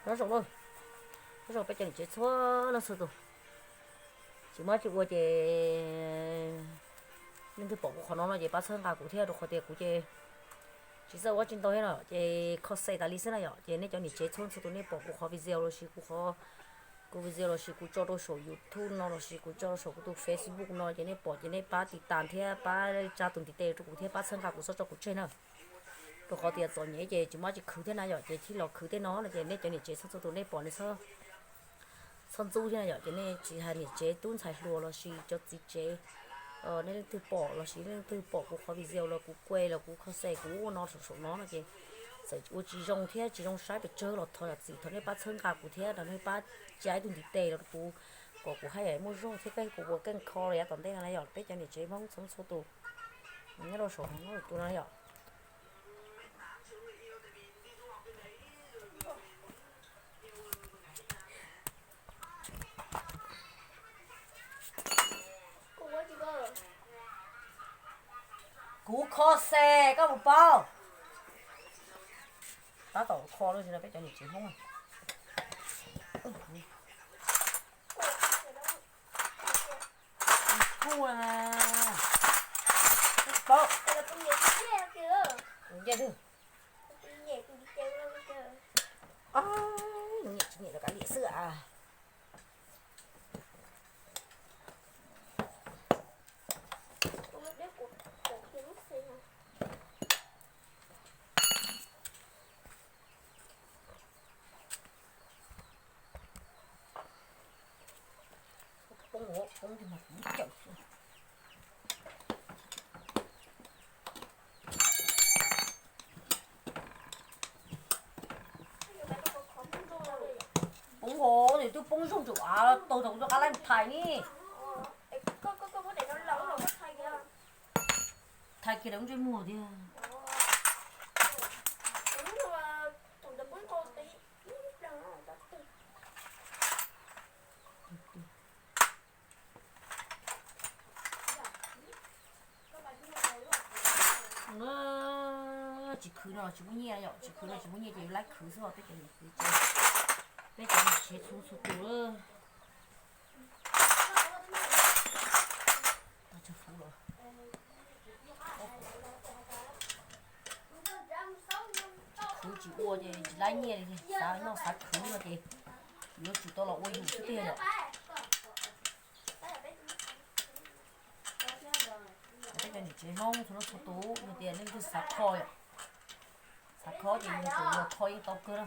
Nyob zoo, nyob zoo peb cov niam tsev txhua leej txhua tus. Tsis muaj tsis ua ces leej twg pom kuv qhov no no ces pab txhawb nqa kuv thiab, rau qhov tias kuv ces tsis txawj ua tsis ntau thiab no ces kho xais tas li xwb na yom. Ces nej cov niam tsev txhua txhua tus nej pom kuv qhov video lossis kuv qhov, kuv video lossis kuv tso rau saum YouTube no lossis kuv tso rau saum kuv tus Facebook no ces nej pom ces nej pab tiv tas thiab pab tsa tus ntiv tes rau kuv thiab pab txhawb nqa kuv txhob tso kuv tseg na. Rau qhov tias txom nyem ces tsis muaj tsis khwv thiab na yom, ces thiaj los khwv tej no no ces nej cov niam tsev txhua txhua tus nej pom nej txhob ntxub thiab na yom, ces nej tsis hais niam tsev tub ntxhais hluas lossis cov txiv tsev, nej leej twg pom lossis nej leej twg pom kuv qhov video los kuv kuaj los kuv kho xais kuv ua no saum saum no no ces txawm ua tsis zoo thiab tsis zoo saib pes tsawg los thov zam txim thov nej pab txhawb nqa kuv thiab nej pab tsa ib tug ntiv tes los rau kuv kom kuv haj yam muaj zog thiab kuv ua keej kho los yav tom ntej no na yom, peb cov niam tsev Hmoob txhua txhua tus nyob rau saum no tus no yom. Kuv kho xais koj puas paub? Tab tom kho lawm no peb cov niam tsev Hmoob. Kuj paub. Nce twg? Nyiam tsis nyiam los kav liam xwb as. Poob, poob tig mas kuv cawm xwb. Poob hov, nws twb poob zooj tsum av tau tau kuv rov qab laij mus thais ne. Thais kiag lawv ntsej muag tiag. Tsis khwv no tsis muaj nyiaj yom, tsis khwv no tsis muaj nyiaj ces yuav laib khwv xwb os, peb cov niam tsev, peb cov niam tsev txhua txhua tus. Khwv tsis ua ces tsis laib nyiaj li, xav noj xav khwv no ces yuav tsum tau los ua yus xwb tiag yom. Peb cov niam tsev Hmoob txhua leej txhua tus yog tias leej twg xav kho yom, xav kho ces yus tus yog kho yeej tau kawg na.